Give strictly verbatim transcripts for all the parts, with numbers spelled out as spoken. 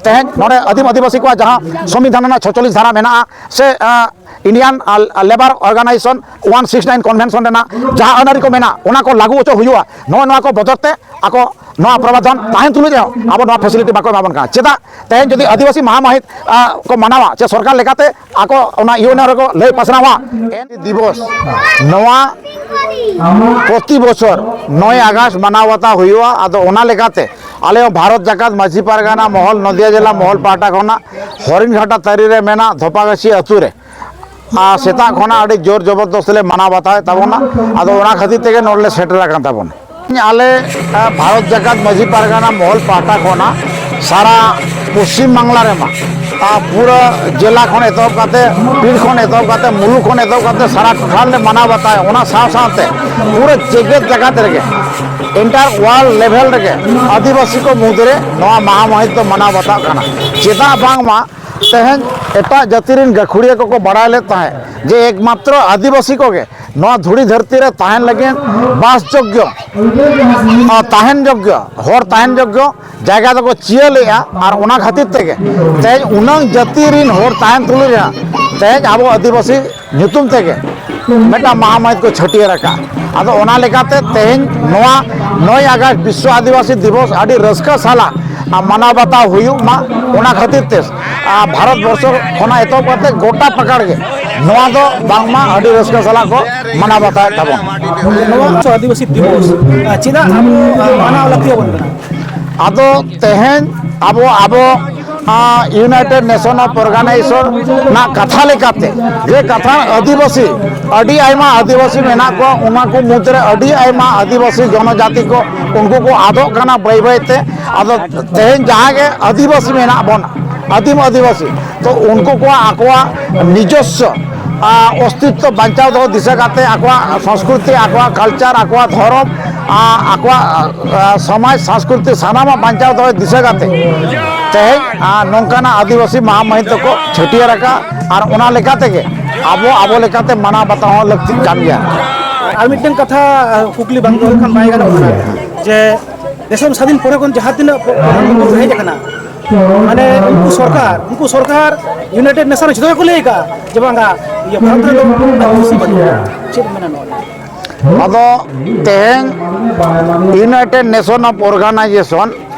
ᱛᱮᱦᱮᱧ ᱱᱚᱰᱮ ᱟᱹᱫᱤᱢ ᱟᱹᱫᱤᱵᱟᱹᱥᱤ ᱠᱚᱣᱟᱜ ᱡᱟᱦᱟᱸ ᱥᱚᱝᱵᱤᱫᱷᱟᱱ ᱨᱮᱱᱟᱜ ᱪᱷᱚᱪᱚᱞᱞᱤᱥ ᱫᱷᱟᱨᱟ ᱢᱮᱱᱟᱜᱼᱟ, ᱥᱮ Indian labour organisation one six nine convention ᱨᱮᱱᱟᱜ ᱡᱟᱦᱟᱸ ᱟᱹᱱ ᱟᱹᱨᱤ ᱠᱚ ᱢᱮᱱᱟᱜᱼᱟ, ᱚᱱᱟ ᱠᱚ ᱞᱟᱹᱜᱩ ᱦᱚᱪᱚ ᱦᱩᱭᱩᱜᱼᱟ᱾ ᱱᱚᱜᱼᱚ ᱱᱚᱣᱟ ᱠᱚ ᱵᱚᱫᱚᱞ ᱛᱮ ᱟᱠᱚ ᱱᱚᱣᱟ ᱯᱨᱚᱵᱟᱫᱷᱟᱱ ᱛᱟᱦᱮᱱ ᱛᱩᱞᱩᱡ ᱨᱮᱦᱚᱸ ᱟᱵᱚ ᱱᱚᱣᱟ ᱯᱷᱮᱥᱤᱞᱤᱴᱤ ᱵᱟᱠᱚ ᱮᱢᱟ ᱵᱚᱱ ᱠᱟᱱᱟ᱾ ᱪᱮᱫᱟᱜ ᱛᱮᱦᱮᱧ ᱡᱩᱫᱤ ᱟᱹᱫᱤᱵᱟᱹᱥᱤ ᱢᱟᱦᱟ ᱢᱟᱹᱦᱤᱛ ᱠᱚ ᱢᱟᱱᱟᱣᱟ, ᱥᱮ ᱥᱚᱨᱠᱟᱨ ᱞᱮᱠᱟᱛᱮ ᱟᱠᱚ ᱚᱱᱟ ᱤᱭᱩ ᱮᱱ ᱳ ᱨᱮᱠᱚ ᱞᱟᱹᱭ ᱯᱟᱥᱱᱟᱣᱟ ᱫᱤᱵᱚᱥ, ᱱᱚᱣᱟ ᱯᱨᱚᱛᱤ ᱵᱚᱪᱷᱚᱨ ᱱᱚᱭ ᱟᱜᱚᱥᱴ ᱢᱟᱱᱟᱣ ᱵᱟᱛᱟᱣ ᱦᱩᱭᱩᱜᱼᱟ᱾ ᱟᱫᱚ ᱚᱱᱟ ᱞᱮᱠᱟᱛᱮ ᱟᱞᱮ ᱦᱚᱸ ᱵᱷᱟᱨᱚᱛ ᱡᱟᱠᱟᱛ ᱢᱟᱹᱡᱷᱤ ᱯᱟᱨᱜᱟᱱᱟ ᱢᱚᱦᱚᱞ, ᱱᱚᱫᱤᱭᱟ ᱡᱮᱞᱟ ᱢᱚᱦᱚᱞ ᱯᱟᱦᱴᱟ ᱠᱷᱚᱱᱟᱜ ᱦᱚᱨᱤᱱᱜᱷᱟᱴᱟ ᱛᱟᱹᱨᱤ ᱨᱮ ᱢᱮᱱᱟᱜ ᱫᱷᱚᱯᱟᱜᱟᱹᱪᱷᱤ ᱟᱹᱛᱩ ᱨᱮ ᱟᱨ ᱥᱮᱛᱟᱜ ᱠᱷᱚᱱᱟᱜ ᱟᱹᱰᱤ ᱡᱳᱨ ᱡᱚᱵᱚᱨᱫᱚᱥᱛ ᱞᱮ ᱢᱟᱱᱟᱣ ᱵᱟᱛᱟᱣᱮᱫ ᱛᱟᱵᱚᱱᱟ᱾ ᱟᱫᱚ ᱚᱱᱟ ᱠᱷᱟᱹᱛᱤᱨ ᱛᱮᱜᱮ ᱱᱚᱰᱮ ᱞᱮ ᱥᱮᱴᱮᱨ ᱟᱠᱟᱱ ᱛᱟᱵᱚᱱᱟ᱾ ᱟᱞᱮ ᱵᱷᱟᱨᱚᱛ ᱡᱟᱠᱟᱛ ᱢᱟᱹᱡᱷᱤ ᱯᱟᱨᱜᱟᱱᱟ ᱢᱚᱦᱚᱞ ᱯᱟᱦᱴᱟ ᱠᱷᱚᱱᱟᱜ ᱥᱟᱨᱟ ᱯᱚᱥᱪᱤᱢ ᱵᱟᱝᱞᱟ ᱨᱮᱢᱟ ᱯᱩᱨᱟᱹ ᱡᱮᱞᱟ ᱠᱷᱚᱱ ᱮᱛᱚᱦᱚᱵ ᱠᱟᱛᱮ, ᱯᱤᱲ ᱠᱷᱚᱱ ᱮᱛᱚᱦᱚᱵ ᱠᱟᱛᱮ, ᱢᱩᱞᱩᱠ ᱠᱷᱚᱱ ᱮᱛᱚᱦᱚᱵ ᱠᱟᱛᱮ ᱥᱟᱨᱟ ᱴᱚᱴᱷᱟ ᱨᱮᱞᱮ ᱢᱟᱱᱟᱣ ᱵᱟᱛᱟᱣᱟ᱾ ᱚᱱᱟ ᱥᱟᱶ ᱥᱟᱶᱛᱮ ᱯᱩᱨᱟᱹ ᱡᱮᱜᱮᱛ ᱡᱟᱠᱟᱛ ᱨᱮᱜᱮ, ᱮᱱᱴᱟᱨ ᱣᱟᱨᱞᱰ ᱞᱮᱵᱷᱮᱞ ᱨᱮᱜᱮ ᱟᱹᱫᱤᱵᱟᱹᱥᱤ ᱠᱚ ᱢᱩᱫᱽᱨᱮ ᱱᱚᱣᱟ ᱢᱟᱦᱟ ᱢᱟᱹᱦᱤᱛ ᱫᱚ ᱢᱟᱱᱟᱣ ᱵᱟᱛᱟᱜ ᱠᱟᱱᱟ᱾ ᱪᱮᱫᱟᱜ ᱵᱟᱝᱢᱟ ᱛᱮᱦᱮᱧ ᱮᱴᱟᱜ ᱡᱟᱹᱛᱤ ᱨᱮᱱ ᱜᱟᱹᱠᱷᱩᱲᱤᱭᱟᱹ ᱠᱚᱠᱚ ᱵᱟᱲᱟᱭ ᱞᱮᱫ ᱛᱟᱦᱮᱸᱫ ᱡᱮ ᱮᱠᱢᱟᱛᱨᱚ ᱟᱹᱫᱤᱵᱟᱹᱥᱤ ᱠᱚᱜᱮ ᱱᱚᱣᱟ ᱫᱷᱩᱲᱤ ᱫᱷᱟᱹᱨᱛᱤ ᱨᱮ ᱛᱟᱦᱮᱱ ᱞᱟᱹᱜᱤᱫ ᱵᱟᱥ ᱡᱳᱜᱽᱜᱚ, ᱛᱟᱦᱮᱱ ᱡᱳᱜᱽᱜᱚ, ᱦᱚᱲ ᱛᱟᱦᱮᱱ ᱡᱳᱜᱽᱜᱚ ᱡᱟᱭᱜᱟ ᱫᱚᱠᱚ ᱪᱤᱭᱟᱹ ᱞᱮᱫᱼᱟ᱾ ᱟᱨ ᱚᱱᱟ ᱠᱷᱟᱹᱛᱤᱨ ᱛᱮᱜᱮ ᱛᱮᱦᱮᱧ ᱩᱱᱟᱹᱝ ᱡᱟᱹᱛᱤ ᱨᱮᱱ ᱦᱚᱲ ᱛᱟᱦᱮᱱ ᱛᱩᱞᱩᱡ ᱨᱮᱦᱚᱸ ᱛᱮᱦᱮᱧ ᱟᱵᱚ ᱟᱹᱫᱤᱵᱟᱹᱥᱤ ᱧᱩᱛᱩᱢ ᱛᱮᱜᱮ ᱢᱤᱫᱴᱟᱝ ᱢᱟᱦᱟ ᱢᱟᱹᱦᱤᱛ ᱠᱚ ᱪᱷᱟᱹᱴᱭᱟᱹᱨ ᱟᱠᱟᱫ᱾ ᱟᱫᱚ ᱚᱱᱟ ᱞᱮᱠᱟᱛᱮ ᱛᱮᱦᱮᱧ ᱱᱚᱣᱟ ᱱᱚᱭ ᱟᱜᱚᱥᱴ ᱵᱤᱥᱥᱚ ᱟᱹᱫᱤᱵᱟᱹᱥᱤ ᱫᱤᱵᱚᱥ ᱟᱹᱰᱤ ᱨᱟᱹᱥᱠᱟᱹ ᱥᱟᱞᱟᱜ ᱢᱟᱱᱟᱣ ᱵᱟᱛᱟᱣ ᱦᱩᱭᱩᱜ ᱢᱟ᱾ ᱚᱱᱟ ᱠᱷᱟᱹᱛᱤᱨ ᱛᱮ ᱟᱨ ᱵᱷᱟᱨᱚᱛ ᱵᱚᱨᱥᱚ ᱠᱷᱚᱱᱟᱜ ᱮᱛᱚᱦᱚᱵ ᱠᱟᱛᱮ ᱜᱚᱴᱟ ᱯᱟᱠᱟᱲ ᱜᱮ ᱱᱚᱣᱟ ᱫᱚ ᱵᱟᱝᱢᱟ ᱟᱹᱰᱤ ᱨᱟᱹᱥᱠᱟᱹ ᱥᱟᱞᱟᱜ ᱠᱚ ᱢᱟᱱᱟᱣ ᱵᱟᱛᱟᱣᱮᱫ ᱛᱟᱵᱚᱱ᱾ ᱱᱚᱣᱟ ᱵᱤᱥᱥᱚ ᱟᱹᱫᱤᱵᱟᱹᱥᱤ ᱫᱤᱵᱚᱥ, ᱟᱨ ᱪᱮᱫᱟᱜ ᱟᱵᱚ, ᱟᱨ ᱢᱟᱱᱟᱣ ᱞᱟᱹᱠᱛᱤ ᱟᱵᱚᱱ ᱠᱟᱱᱟ? ᱟᱫᱚ ᱛᱮᱦᱮᱧ ᱟᱵᱚ, ᱟᱵᱚ, ᱟᱨ United Nation of Organization ᱨᱮᱱᱟᱜ ᱠᱟᱛᱷᱟ ᱞᱮᱠᱟᱛᱮ, ᱡᱮ ᱠᱟᱛᱷᱟ ᱟᱹᱫᱤᱵᱟᱹᱥᱤ, ᱟᱹᱰᱤ ᱟᱭᱢᱟ ᱟᱹᱫᱤᱵᱟᱹᱥᱤ ᱢᱮᱱᱟᱜ ᱠᱚᱣᱟ, ᱚᱱᱟ ᱠᱚ ᱢᱩᱫᱽᱨᱮ ᱟᱹᱰᱤ ᱟᱭᱢᱟ ᱟᱹᱫᱤᱵᱟᱹᱥᱤ ᱡᱚᱱᱚᱡᱟᱛᱤ ᱠᱚ ᱩᱱᱠᱩ ᱠᱚ ᱟᱫᱚᱜ ᱠᱟᱱᱟ ᱵᱟᱹᱭ ᱵᱟᱹᱭ ᱛᱮ᱾ ᱟᱫᱚ ᱛᱮᱦᱮᱧ ᱡᱟᱦᱟᱸ ᱜᱮ ᱟᱹᱫᱤᱵᱟᱹᱥᱤ ᱢᱮᱱᱟᱜ ᱵᱚᱱᱟ, ᱟᱹᱫᱤᱢ ᱟᱹᱫᱤᱵᱟᱹᱥᱤ, ᱛᱚ ᱩᱱᱠᱩ ᱠᱚᱣᱟᱜ ᱟᱠᱚᱣᱟᱜ ᱱᱤᱡᱚᱥᱥᱚ, ᱟ, ᱚᱥᱛᱤᱛᱛᱚ ᱵᱟᱧᱪᱟᱣ ᱫᱚᱦᱚ ᱫᱤᱥᱟᱹ ᱠᱟᱛᱮ, ᱟᱠᱚᱣᱟᱜ ᱥᱚᱝᱥᱠᱨᱤᱛᱤ, ᱟᱠᱚᱣᱟᱜ ᱠᱟᱞᱪᱟᱨ, ᱟᱠᱚᱣᱟᱜ ᱫᱷᱚᱨᱚᱢ, ᱟ, ᱟᱠᱚᱣᱟᱜ, ᱟ, ᱥᱚᱢᱟᱡᱽ ᱥᱚᱝᱥᱠᱨᱤᱛᱤ ᱥᱟᱱᱟᱢᱟᱜ ᱵᱟᱧᱪᱟᱣ ᱫᱚᱦᱚ ᱫᱤᱥᱟᱹ ᱠᱟᱛᱮ ᱛᱮᱦᱮᱧ, ᱟ, ᱱᱚᱝᱠᱟᱱᱟᱜ ᱟᱹᱫᱤᱵᱟᱹᱥᱤ ᱢᱟᱦᱟ ᱢᱟᱹᱦᱤᱛ ᱫᱚᱠᱚ ᱪᱷᱟᱹᱴᱭᱟᱹᱨ ᱟᱠᱟᱫ᱾ ᱟᱨ ᱚᱱᱟ ᱞᱮᱠᱟ ᱛᱮᱜᱮ ᱟᱵᱚ, ᱟᱵᱚ ᱞᱮᱠᱟᱛᱮ ᱢᱟᱱᱟᱣ ᱵᱟᱛᱟᱣ ᱦᱚᱸ ᱞᱟᱹᱠᱛᱤᱜ ᱠᱟᱱ ᱜᱮᱭᱟ᱾ ᱟᱨ ᱢᱤᱫᱴᱮᱱ ᱠᱟᱛᱷᱟ, ᱟ, ᱠᱩᱠᱞᱤ ᱵᱟᱝ ᱫᱚᱦᱚ ᱞᱮᱠᱷᱟᱱ ᱵᱟᱭ ᱜᱟᱱᱚᱜ ᱠᱟᱱᱟ ᱡᱮ ᱫᱤᱥᱚᱢ ᱥᱟᱹᱫᱷᱤᱱ ᱯᱚᱨᱮ ᱠᱷᱚᱱ ᱡᱟᱦᱟᱸ ᱛᱤᱱᱟᱹᱜ ᱯᱨᱚᱫᱷᱟᱱ ᱢᱚᱱᱛᱨᱤ ᱠᱚ ᱦᱮᱡ ᱟᱠᱟᱱᱟ, ᱢᱟᱱᱮ ᱩᱱᱠᱩ ᱥᱚᱨᱠᱟᱨ, ᱩᱱᱠᱩ ᱥᱚᱨᱠᱟᱨ ᱤᱭᱩᱱᱟᱭᱴᱮᱰ ᱱᱮᱥᱚᱱ ᱡᱷᱚᱛᱚ ᱜᱮᱠᱚ ᱞᱟᱹᱭ ᱟᱠᱟᱫ ᱡᱮ ᱵᱟᱝᱟ, ᱤᱭᱟᱹ ᱵᱷᱟᱨᱚᱛ ᱨᱮᱫᱚ ᱟᱹᱫᱤᱵᱟᱹᱥᱤ ᱵᱟᱹᱱᱩᱜ ᱠᱚᱣᱟ᱾ ᱪᱮᱫ ᱮᱢ ᱢᱮᱱᱟ ᱱᱚᱣᱟ? ᱟᱫᱚ ᱛᱮᱦᱮᱧ United Nation of Organization,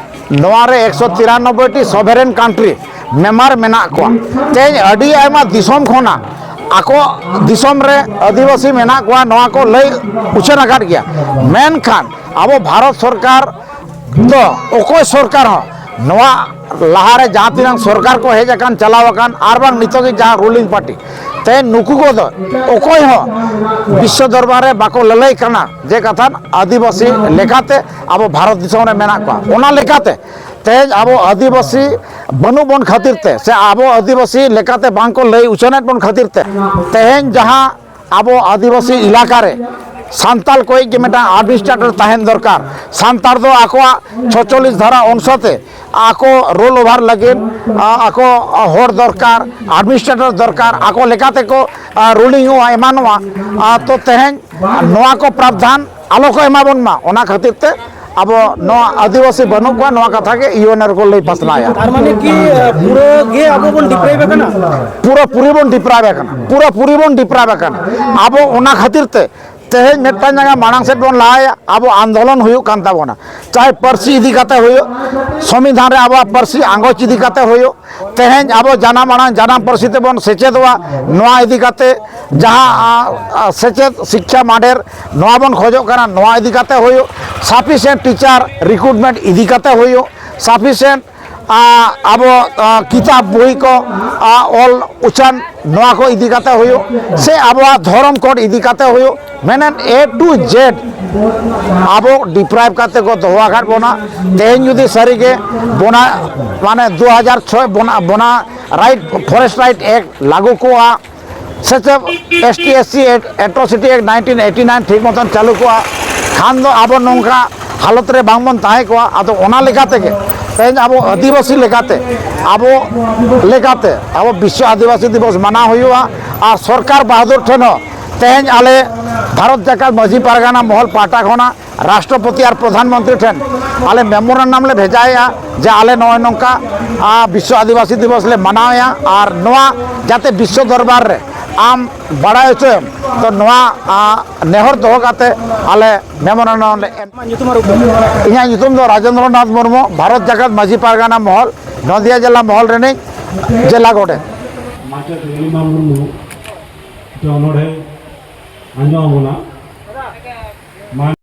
ᱱᱚᱣᱟ ᱨᱮ ᱮᱠᱥᱚ ᱛᱤᱨᱟᱱᱚᱵᱵᱳᱭ ᱴᱤ sovereign country member ᱢᱮᱱᱟᱜ ᱠᱚᱣᱟ᱾ ᱛᱮᱦᱮᱧ ᱟᱹᱰᱤ ᱟᱭᱢᱟ ᱫᱤᱥᱚᱢ ᱠᱷᱚᱱᱟᱜ ᱟᱠᱚ ᱫᱤᱥᱚᱢ ᱨᱮ ᱟᱹᱫᱤᱵᱟᱹᱥᱤ ᱢᱮᱱᱟᱜ ᱠᱚᱣᱟ, ᱱᱚᱣᱟ ᱠᱚ ᱞᱟᱹᱭ ᱩᱪᱷᱟᱹᱱ ᱟᱠᱟᱫ ᱜᱮᱭᱟ᱾ ᱢᱮᱱᱠᱷᱟᱱ ᱟᱵᱚ ᱵᱷᱟᱨᱚᱛ ᱥᱚᱨᱠᱟᱨ ᱫᱚ, ᱚᱠᱚᱭ ᱥᱚᱨᱠᱟᱨ ᱦᱚᱸ ᱱᱚᱣᱟ ᱞᱟᱦᱟᱨᱮ ᱡᱟᱦᱟᱸ ᱛᱤᱱᱟᱹᱜ ᱥᱚᱨᱠᱟᱨ ᱠᱚ ᱦᱮᱡ ᱟᱠᱟᱱ, ᱪᱟᱞᱟᱣ ᱟᱠᱟᱱ, ᱟᱨ ᱵᱟᱝ ᱱᱤᱛᱚᱜ ᱜᱮ ᱡᱟᱦᱟᱸ ruling party, ᱛᱮᱦᱮᱧ ᱱᱩᱠᱩ ᱠᱚᱫᱚ ᱚᱠᱚᱭ ᱦᱚᱸ ᱵᱤᱥᱥᱚ ᱫᱚᱨᱵᱟᱨ ᱨᱮ ᱵᱟᱠᱚ ᱞᱟᱹᱞᱟᱹᱭ ᱠᱟᱱᱟ ᱡᱮ ᱠᱟᱛᱷᱟᱱ ᱟᱹᱫᱤᱵᱟᱹᱥᱤ ᱞᱮᱠᱟᱛᱮ ᱟᱵᱚ ᱵᱷᱟᱨᱚᱛ ᱫᱤᱥᱚᱢ ᱨᱮ ᱢᱮᱱᱟᱜ ᱠᱚᱣᱟ᱾ ᱚᱱᱟ ᱞᱮᱠᱟᱛᱮ ᱛᱮᱦᱮᱧ ᱟᱵᱚ ᱟᱹᱫᱤᱵᱟᱹᱥᱤ ᱵᱟᱹᱱᱩᱜ ᱵᱚᱱ ᱠᱷᱟᱹᱛᱤᱨ ᱛᱮ, ᱥᱮ ᱟᱵᱚ ᱟᱹᱫᱤᱵᱟᱹᱥᱤ ᱞᱮᱠᱟᱛᱮ ᱵᱟᱝ ᱠᱚ ᱞᱟᱹᱭ ᱩᱪᱷᱟᱹᱱᱮᱫ ᱵᱚᱱ ᱠᱷᱟᱹᱛᱤᱨ ᱛᱮ, ᱛᱮᱦᱮᱧ ᱡᱟᱦᱟᱸ ᱟᱵᱚ ᱟᱹᱫᱤᱵᱟᱹᱥᱤ ᱮᱞᱟᱠᱟ ᱨᱮ ᱥᱟᱱᱛᱟᱲ ᱠᱚᱭᱤᱡ ᱜᱮ ᱢᱤᱫᱴᱟᱝ administrator ᱛᱟᱦᱮᱱ ᱫᱚᱨᱠᱟᱨ᱾ ᱥᱟᱱᱛᱟᱲ ᱫᱚ ᱟᱠᱚᱣᱟᱜ ᱪᱷᱚᱪᱚᱞᱞᱤᱥ ᱫᱷᱟᱨᱟ ᱚᱝᱥᱚ ᱛᱮ ᱟᱠᱚ roll over ᱞᱟᱹᱜᱤᱫ, ᱟ, ᱟᱠᱚ, ᱟ, ᱦᱚᱲ ᱫᱚᱨᱠᱟᱨ, administrator ᱫᱚᱨᱠᱟᱨ, ᱟᱠᱚ ᱞᱮᱠᱟ ᱛᱮᱠᱚ, ᱟ, ruling ᱚᱜᱼᱟ, ᱮᱢᱟᱱᱚᱜᱼᱟ᱾ ᱟ, ᱛᱚ ᱛᱮᱦᱮᱧ ᱱᱚᱣᱟ ᱠᱚ ᱯᱨᱟᱵᱽᱫᱷᱟᱱ ᱟᱞᱚ ᱠᱚ ᱮᱢᱟ ᱵᱚᱱ ᱢᱟ, ᱚᱱᱟ ᱠᱷᱟᱹᱛᱤᱨ ᱛᱮ ᱟᱵᱚ ᱱᱚᱣᱟ ᱟᱹᱫᱤᱵᱟᱹᱥᱤ ᱵᱟᱹᱱᱩᱜ ᱠᱚᱣᱟ, ᱱᱚᱣᱟ ᱠᱟᱛᱷᱟ ᱜᱮ UN ᱨᱮᱠᱚ ᱞᱟᱹᱭ ᱯᱟᱥᱱᱟᱣᱮᱫᱼᱟ᱾ ᱛᱟᱨ ᱢᱟᱱᱮ ᱠᱤ, ᱟ, ᱯᱩᱨᱟᱹ ᱜᱮ ᱟᱵᱚ ᱵᱚᱱ deprive ᱟᱠᱟᱱᱟ? ᱯᱩᱨᱟᱹ ᱯᱩᱨᱤ ᱵᱚᱱ deprive ᱟᱠᱟᱱᱟ, ᱯᱩᱨᱟᱹ ᱯᱩᱨᱤ ᱵᱚᱱ deprive ᱟᱠᱟᱱᱟ᱾ ᱟᱵᱚ ᱚᱱᱟ ᱠᱷᱟᱹᱛᱤᱨ ᱛᱮ ᱛᱮᱦᱮᱧ ᱢᱤᱫᱴᱟᱝ ᱡᱟᱭᱜᱟ ᱢᱟᱲᱟᱝ ᱥᱮᱫ ᱵᱚᱱ ᱞᱟᱦᱟᱭᱟ, ᱟᱵᱚ ᱟᱱᱫᱳᱞᱚᱱ ᱦᱩᱭᱩᱜ ᱠᱟᱱ ᱛᱟᱵᱚᱱᱟ, ᱪᱟᱦᱮ ᱯᱟᱹᱨᱥᱤ ᱤᱫᱤ ᱠᱟᱛᱮ ᱦᱩᱭᱩᱜ, ᱥᱚᱝᱵᱤᱫᱷᱟᱱ ᱨᱮ ᱟᱵᱚᱣᱟᱜ ᱯᱟᱹᱨᱥᱤ ᱟᱸᱜᱚᱪ ᱤᱫᱤ ᱠᱟᱛᱮ ᱦᱩᱭᱩᱜ, ᱛᱮᱦᱮᱧ ᱟᱵᱚ ᱡᱟᱱᱟᱢ ᱟᱲᱟᱝ, ᱡᱟᱱᱟᱢ ᱯᱟᱹᱨᱥᱤ ᱛᱮᱵᱚᱱ ᱥᱮᱪᱮᱫᱚᱜᱼᱟ, ᱱᱚᱣᱟ ᱤᱫᱤ ᱠᱟᱛᱮ ᱡᱟᱦᱟᱸ, ᱟ, ᱟ, ᱥᱮᱪᱮᱫ ᱥᱤᱠᱠᱷᱟ ᱢᱟᱰᱮᱨ ᱱᱚᱣᱟ ᱵᱚᱱ ᱠᱷᱚᱡᱚᱜ ᱠᱟᱱᱟ, ᱱᱚᱣᱟ ᱤᱫᱤ ᱠᱟᱛᱮ ᱦᱩᱭᱩᱜ, sufficient teacher recruitment ᱤᱫᱤ ᱠᱟᱛᱮ ᱦᱩᱭᱩᱜ, sufficient, ᱟ, ᱟᱵᱚ, ᱟ, ᱠᱤᱛᱟᱵ ᱵᱳᱭ ᱠᱚ, ᱟ, ᱚᱞ ᱩᱪᱷᱟᱹᱱ ᱱᱚᱣᱟ ᱠᱚ ᱤᱫᱤ ᱠᱟᱛᱮ ᱦᱩᱭᱩᱜ, ᱥᱮ ᱟᱵᱚᱣᱟᱜ ᱫᱷᱚᱨᱚᱢ code ᱤᱫᱤ ᱠᱟᱛᱮ ᱦᱩᱭᱩᱜ, ᱢᱮᱱᱮᱫ A to Z ᱟᱵᱚ deprive ᱠᱟᱛᱮ ᱠᱚ ᱫᱚᱦᱚ ᱟᱠᱟᱫ ᱵᱚᱱᱟ᱾ ᱛᱮᱦᱮᱧ ᱡᱩᱫᱤ ᱥᱟᱹᱨᱤᱜᱮ ᱵᱚᱱᱟ, ᱢᱟᱱᱮ ᱫᱩ ᱦᱟᱡᱟᱨ ᱪᱷᱚᱭ ᱵᱚᱱᱟ, ᱵᱚᱱᱟ right, Forest Right Act ᱞᱟᱹᱜᱩ ᱠᱚᱜᱼᱟ, ᱥᱮ ᱪᱮᱫ ST SC Atrocity Act nineteen eighty nine ᱴᱷᱤᱠ ᱢᱚᱛᱚᱱ ᱪᱟᱹᱞᱩ ᱠᱚᱜᱼᱟ, ᱠᱷᱟᱱ ᱫᱚ ᱟᱵᱚ ᱱᱚᱝᱠᱟ ᱦᱟᱞᱚᱛ ᱨᱮ ᱵᱟᱝᱵᱚᱱ ᱛᱟᱦᱮᱸ ᱠᱚᱜᱼᱟ᱾ ᱟᱫᱚ ᱚᱱᱟ ᱞᱮᱠᱟ ᱛᱮᱜᱮ ᱛᱮᱦᱮᱧ ᱟᱵᱚ ᱟᱹᱫᱤᱵᱟᱹᱥᱤ ᱞᱮᱠᱟᱛᱮ, ᱟᱵᱚ ᱞᱮᱠᱟᱛᱮ ᱟᱵᱚ ᱵᱤᱥᱥᱚ ᱟᱹᱫᱤᱵᱟᱹᱥᱤ ᱫᱤᱵᱚᱥ ᱢᱟᱱᱟᱣ ᱦᱩᱭᱩᱜᱼᱟ᱾ ᱟᱨ ᱥᱚᱨᱠᱟᱨ ᱵᱟᱦᱟᱫᱩᱨ ᱴᱷᱮᱱ ᱦᱚᱸ ᱛᱮᱦᱮᱧ ᱟᱞᱮ ᱵᱷᱟᱨᱚᱛ ᱡᱟᱠᱟᱛ ᱢᱟᱹᱡᱷᱤ ᱯᱟᱨᱜᱟᱱᱟ ᱢᱚᱦᱚᱞ ᱯᱟᱦᱴᱟ ᱠᱷᱚᱱᱟᱜ ᱨᱟᱥᱴᱨᱚᱯᱚᱛᱤ ᱟᱨ ᱯᱨᱚᱫᱷᱟᱱ ᱢᱚᱱᱛᱨᱤ ᱴᱷᱮᱱ ᱟᱞᱮ ᱢᱮᱢᱳᱨᱟᱱᱰᱟᱢ ᱞᱮ ᱵᱷᱮᱡᱟᱭᱮᱫᱼᱟ ᱡᱮ ᱟᱞᱮ ᱱᱚᱜᱼᱚᱭ ᱱᱚᱝᱠᱟ, ᱟ, ᱵᱤᱥᱥᱚ ᱟᱹᱫᱤᱵᱟᱹᱥᱤ ᱫᱤᱵᱚᱥ ᱞᱮ ᱢᱟᱱᱟᱣᱮᱫᱼᱟ, ᱟᱨ ᱱᱚᱣᱟ ᱡᱟᱛᱮ ᱵᱤᱥᱥᱚ ᱫᱚᱨᱵᱟᱨ ᱨᱮ ᱟᱢ ᱵᱟᱲᱟᱭ ᱦᱚᱪᱚᱭᱮᱢ᱾ ᱛᱚ ᱱᱚᱣᱟ, ᱟ, ᱱᱮᱦᱚᱨ ᱫᱚᱦᱚ ᱠᱟᱛᱮ ᱟᱞᱮ ᱢᱮᱢᱳᱨᱟᱱᱰᱟᱢ ᱞᱮ ᱮᱢ᱾ ᱟᱢᱟᱜ ᱧᱩᱛᱩᱢ ᱟᱨ ᱩᱯᱨᱩᱢ? ᱤᱧᱟᱹᱜ ᱧᱩᱛᱩᱢ ᱫᱚ ᱨᱟᱡᱮᱱᱫᱨᱚ ᱱᱟᱛᱷ ᱢᱩᱨᱢᱩ, ᱵᱷᱟᱨᱚᱛ ᱡᱟᱠᱟᱛ ᱢᱟᱹᱡᱷᱤ ᱯᱟᱨᱜᱟᱱᱟ ᱢᱚᱦᱚᱞ, ᱱᱚᱫᱤᱭᱟ ᱡᱮᱞᱟ ᱢᱚᱦᱚᱞ ᱨᱤᱱᱤᱡ ᱡᱮᱞᱟ ᱜᱚᱰᱮᱛ᱾ ᱢᱟᱪᱮᱛ ᱱᱤᱞᱤᱢᱟ ᱢᱩᱨᱢᱩ ᱢᱤᱫᱴᱮᱱ ᱚᱱᱚᱬᱦᱮ ᱟᱸᱡᱚᱢ ᱟᱵᱚᱱᱟ᱾